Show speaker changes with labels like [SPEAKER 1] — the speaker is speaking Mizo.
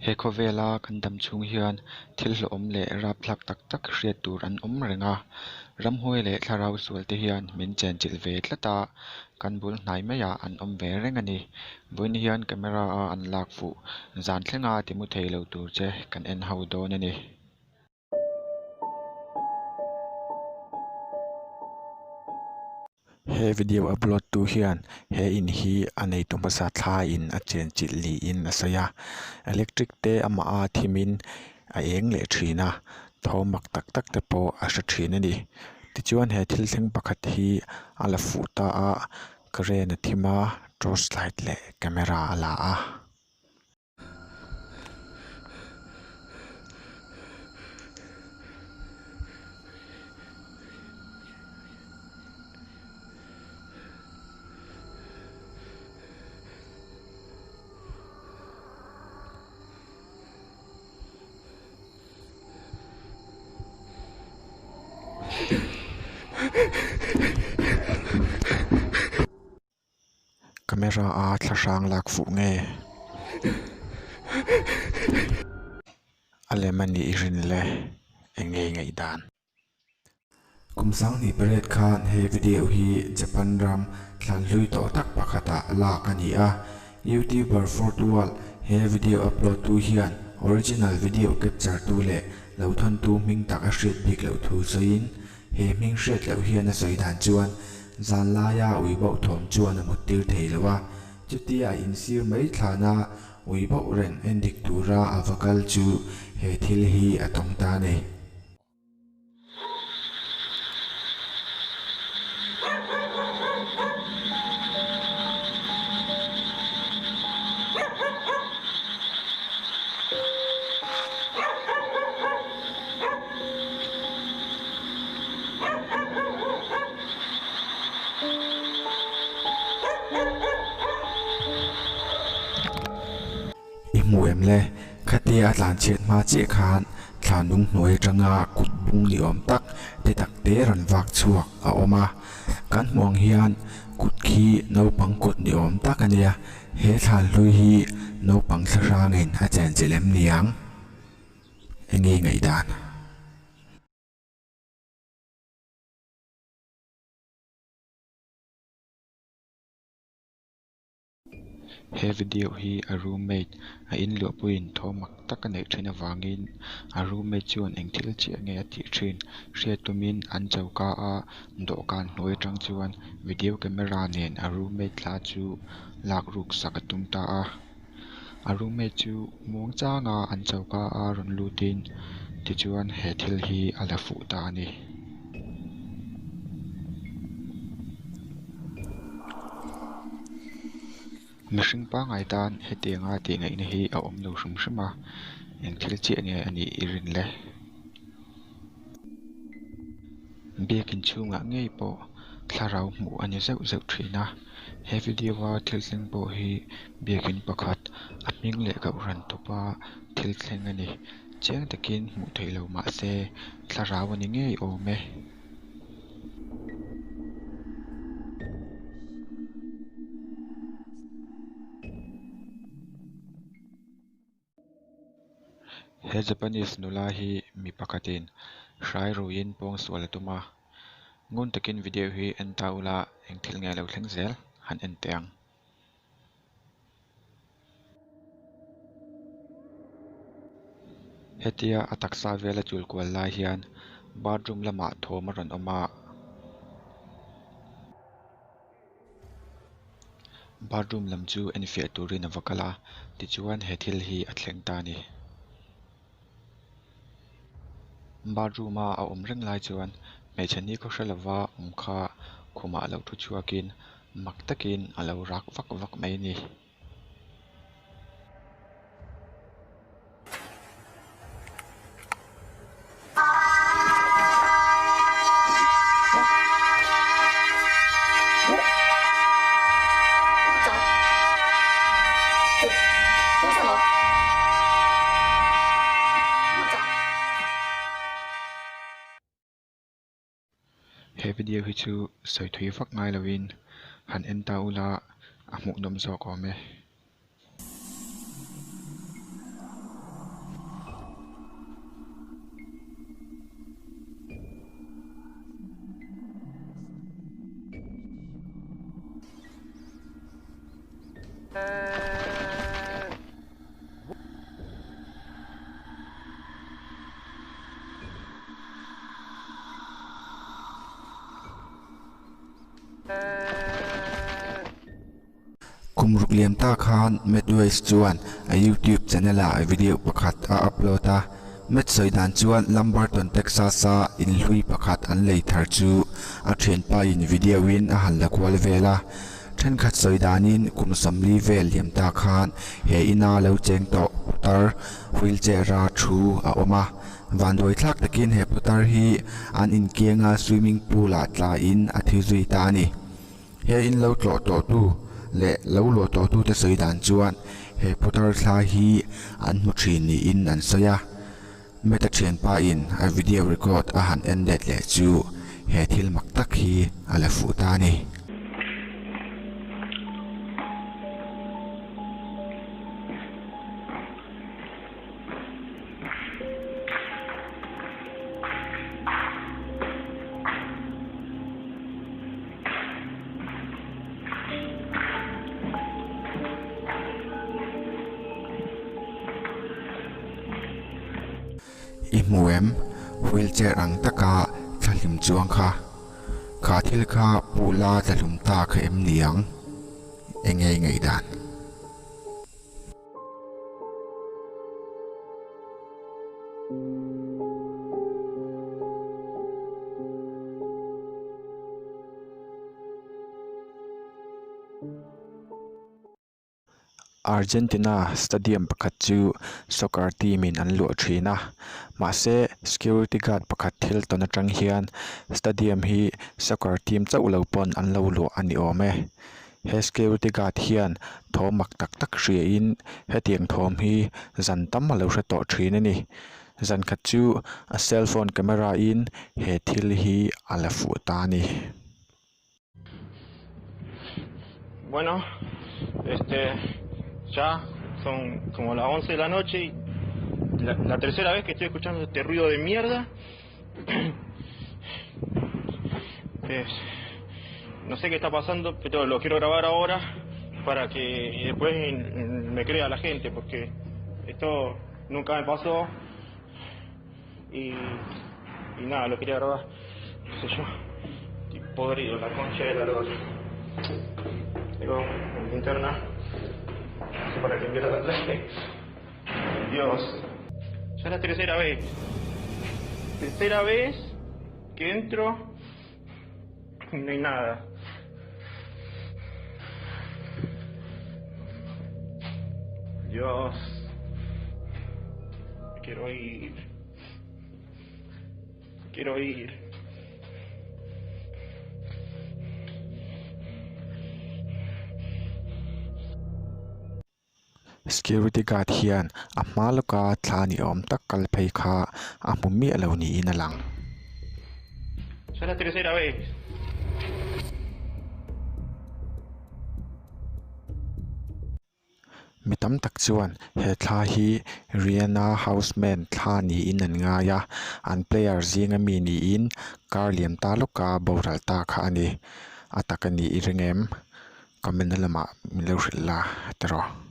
[SPEAKER 1] He khawvela kan dam chhung hian thil hlauhawm leh rapthlak tak tak hriat tur an awm reng a, ramhuai leh thlarau sual te hian min chenchilh ve tlat a, kan bul hnai maiah an awm ve reng a ni. Vawiin hian camera a an lak fuh zan thlenga ti mu thei lo tur che kan en ho dawn a ni. He video upload tu hian he in hi a neitu hmasa thla in a chen chilh niin a sawi a electric te amah a thim in a eng leh thin a thawm mak tak tak te pawh a hre thin a ni tichuan he thil thleng pakhat hi a la fuh ta a crane a thim a torch light leh camera a la a. Camera a thla hrang lak fuh nge a lem a nih i rin le eng nge ngaih dan. Kum sanghnih pariat khan he video hi Japan ram thlan hlui tawh tak pakhatah lak a ni a, YouTuber Fourth World he video upload tu hian original video capture tu leh lo thawntu hming tak a hriat bik loh thu sawiin He hming hriat loh hian a sawi dan chuan zan laia ui bauh thawm chuan a mut tir thei lo a, chutia a insir mai thlana ui bauh reng en dik tura a va kal chu he thil hi a tawng ta a ni. I hmu em le? Khatia a tlan chhiat hma chiah khan thla nung hnuai atanga kut bung ni awm tak te tak te rawn vak chhuak a awm a. Kan hmuh ang hian kut khi naupang kut ni awm tak a nia. He thlan hlui hi naupang thla hrangin a chenchilh em niang? Enge ngaihdan? He video hi a roommate a inluahpuiin thaw mak tak a neih thin avangin a roommate chuan eng thil chiah nge a tih thin hriat tumin an choka a dawhkan hnuai atang chuan video camera nen a roommate thla chu lak ruk sak a tum ta a. A roommate chu muang changa an choka a rawn lutin tichuan he thil hi a la fuh ta a ni. Mihring pangngai tan hetianga tih ngaihna hi a awm lo hrim hrim a, eng thil chiah nge a nih i rin le? Biakin chhungah ngei pawh thlarau hmuh a ni zeuh zeuh thin a, he video a thil thleng pawh hi biakin pakhat a hming leh kohhran tawpa thil thleng a ni. Chiang takin hmuh theih loh mah se thlarau a ni ngei awm e. He Japanese nula hi mi pakhatin hrai ruiin pawng sual a tum a, ngun takin video hi en ta ula eng thil nge lo thleng zel han en teh ang. Hetia a taksa vela chul kual lai hian bathroom lamah thawm a rawn awm a. Bathroom lam chu enfiah turin a va kal a tichuan he thil hi a thleng ta a ni. Bathroom a a awm reng lai chuan hmeichhe ni khaw hre lova awm kha khumah lo thu chhuakin mak takin a lo rak vak vak mai a ni. He video hi chu sawi thui vak ngai lovin han en ta ula a hmuhnawm zawk awm e. Kum ruk liam ta khan Matt West chuan a YouTube channel ah video pakhat a upload a. Matt sawi dan chuan Lumberton, Texas-a inhlui pakhat an lei thar chu a thianpa in video in a han la kual vel a. Thenkhat sawi danin kum 40 vel liam ta khan he ina lo cheng tawh putar wheelchair a thu a awm a. Vanduai thlak takin he putar hi an inkianga swimming pool ah tlaiin a thi zui ta a ni. He in lo tlawh tawhtu leh lo luah tawhtute sawi dan chuan he putar thla hi an hmu thin niin an sawi a. Meta thianpa in a video record a han en let leh chu he thil mak tak hi a la fuh ta a ni. I hmu em? Wheelchair ang taka thlahlim chuang kha. Kha thil kha pula tlahlum ta kha em ni ang? Enge i ngaihdan? Argentina stadium pakhat chu soccer team in an luah thin a mahse security guard pakhat thil tawn atang hian stadium hi soccer team chauh lo pawn an lo luah a ni awm e. He security guard hian thawm mak tak tak hria in hetiang thawm hi zan tam a lo hre tawh thin a ni. Zan khat chu a cell phone camera in he thil hi a la fuh ta a ni.
[SPEAKER 2] Bueno, este, ya son como las 11 de la noche y la, la tercera vez que estoy escuchando este ruido de mierda. Es, no sé qué está pasando, pero lo quiero grabar ahora para que después me crea la gente, porque esto nunca me pasó y, y nada, lo quería grabar, qué sé yo. Estoy podrido, la concha de la lora. Tengo mi linterna, no sé para qué mierda la traje. Dios. Ya es la tercera vez. Tercera vez que entro y no hay nada. Dios. Me quiero ir. Me quiero ir.
[SPEAKER 1] Security guard hian a hma lawka thla ni awm tak kal phei kha a hmu miah lo niin a lang. Mi tam tak chuan he thla hi Rihanna Houseman thla niin an ngai a, an player zinga mi niin kar liam ta lawka boral ta kha a ni. A tak a nih i ring em? Comment na lamah min lo hrilh la tiraw.